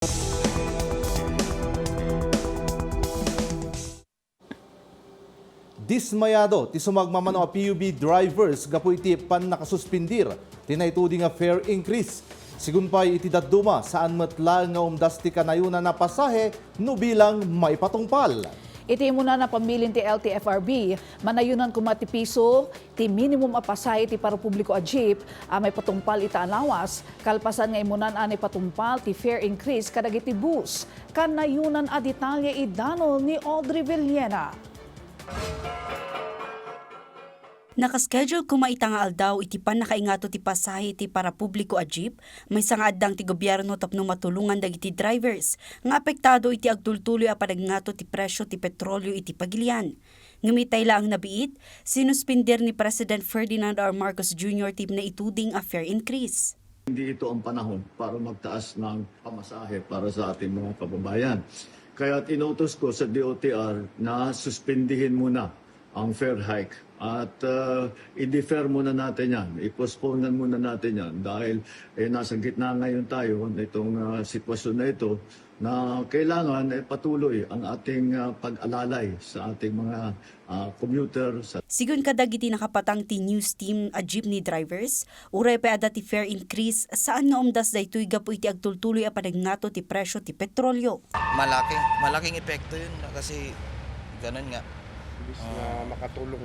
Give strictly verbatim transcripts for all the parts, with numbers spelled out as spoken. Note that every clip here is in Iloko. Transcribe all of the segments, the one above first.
Dismayado ti sumagmamano a P U B drivers gapu iti pannakasuspindir ti naituding a fare increase. Sigun pay iti dadduma, saan met laeng nga umdas ti kanayonan a pasahe no bilang maipatungpal. Iti immuna a pambilin ti L T F R B, manayonan koma ti piso ti minimum a pasahe ti parapubliko a jeep a maipatungpal ita a lawas, kalpasan nga immunan a naipatungpal ti fare increase kadagiti bus. Kanayonan a detalye idanon ni Audrey Villena. Nakaschedule koma ita nga aldaw iti pannakaingato ti pasahe iti parapubliko a jeep, maysa nga addang ti gobierno tapno matulongan dagiti drivers nga apektado iti agtultuloy a panagngato ti presio ti petrolio iti pagilian. Ngem itay laeng nabiit, sinuspender ni President Ferdinand R. Marcos Junior ti naituding a fare increase. Hindi ito ang panahon para magtaas ng pamasahe para sa ating mga kababayan. Kaya inutos ko sa D O T R na suspendihin muna ang fare hike at, uh, i-defer muna natin yan, i-postpone muna natin yan dahil, eh, nasa gitna ngayon tayo nitong, uh, sitwasyon na ito na kailangan, eh, patuloy ang ating, uh, pag-alalay sa ating mga, uh, commuter. Sa Sigun kadagiti nakapatang ti News Team a jeepney drivers, uray pay adda ti fare increase, saan nga umdas daytoy gapu iti agtultuloy a panagngato ti presio ti petrolio. Malaki, malaking epekto yun kasi ganun nga. Imbis na makatulong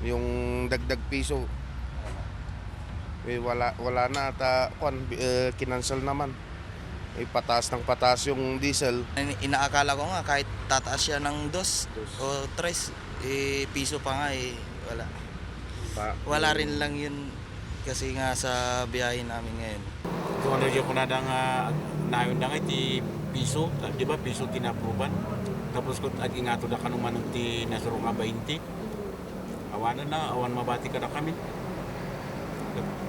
yung dagdag piso, eh, wala, wala na, ta, kwan, eh, kinansel naman. Eh, pataas ng pataas yung diesel. In-, inaakala ko nga kahit tataas siya ng dos Dos. O tres, eh, piso pa nga, eh, wala. Pa- Wala rin lang yun kasi nga sa biyahe namin ngayon. Kung ano yung kunada nga, nayon da nga iti piso, ta-, di ba, piso ti naapruban? Tapos kung ag-ingato da kano manen ti nasuro nga bainte. Awanen na, awan mabati kada kami.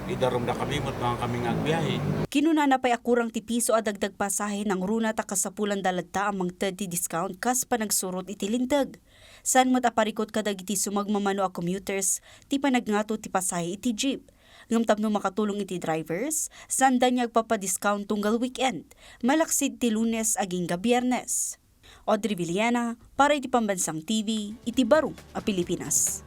Idarum da kami, met mga kami nga agbiyahe. Kinunana pay a kurang ti piso a dagdag pasahe nangruna ta kasapulan da latta a mangted ti discount kas panagsurot iti linteg. Saan met a parikut kadagiti sumagmamano a commuters ti panagngato ti pasahe iti jeep. Ngem tapno makatulong iti drivers, saanda nga agpapa-discount tunggal weekend, malaksid ti Lunes agingga Biernes. Audrey Villena para iti Pambansang T V iti Baro a Pilipinas.